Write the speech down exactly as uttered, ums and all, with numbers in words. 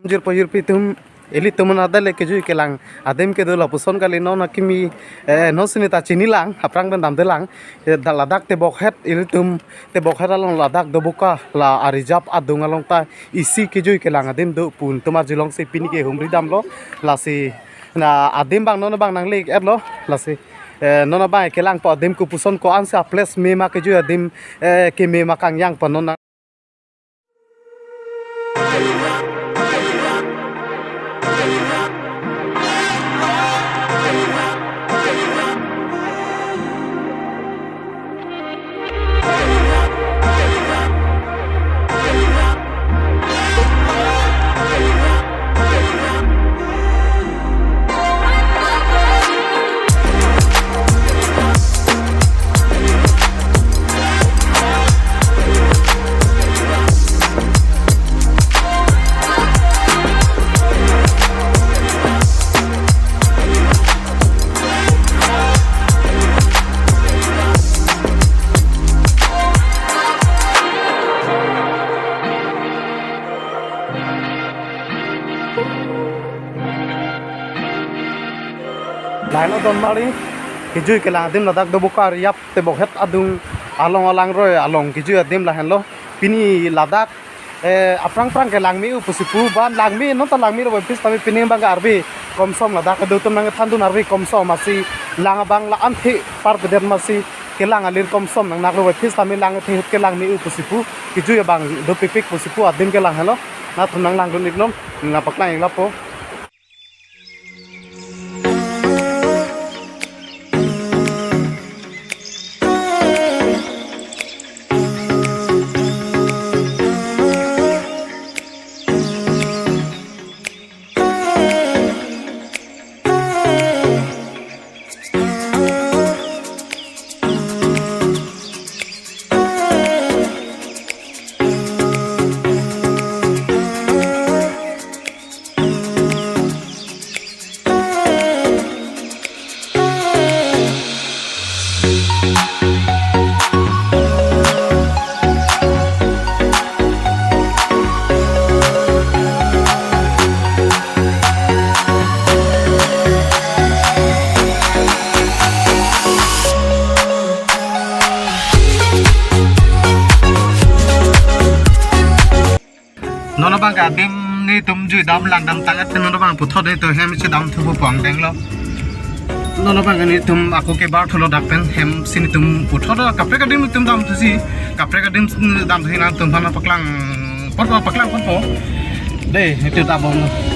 Jirpo jirpi atum, ilitum adale kejui kelang adim kedo lapuson kali, non akimi, eh, non sini ta chinilang, aphrang pen damdelang. Eh, da ladak tebokhet, ilitum tebokhet along ladak Doboka la a-reserve adung along ta isi kejui kelang adim do pu netum arjulongsi pini ke humri damlo. Lasi na adim abang non abang nangle-etlo. Lasi, eh, non abang kelangpo adim kopuson, ko-ansi a-place mema, kejui adim, eh, kemema kangyangpo non. Lahenlo donmari, kejui kelang adim ladak Doboka a-reserve tebokhet adung along alangroi along kejui adim lahenlo. Pini ladak, eh, aphrang phrang ke langme-o pusi pu, ban langme, non ta langmelo, puvoiphit tame pini abang ke arve komsom, ladak kedo atum nangthandun, arve komsom, masi lang abang la-an the parpedet, masi kelang alir komsom nangnaklo, puvoiphit tame lang the ahut ke langme-o pusi pu, kejui abang dopikpik pusi pu adim kelang henlo. Nangtum nanglangdun-iknon, nangpaklang-ik lapo. Non abang ke adim netum jui dam lang dam tang-et, non abang puthot netum hem si damthupo pu angdenglo. Non abang ke netum ako kebar thulo dak pen, hem si netum puthot kaprek adim netum damthusi, kaprek adim damthusi nangtum aphan paklang apot, paklang apotpo. Dei, netum ta bom.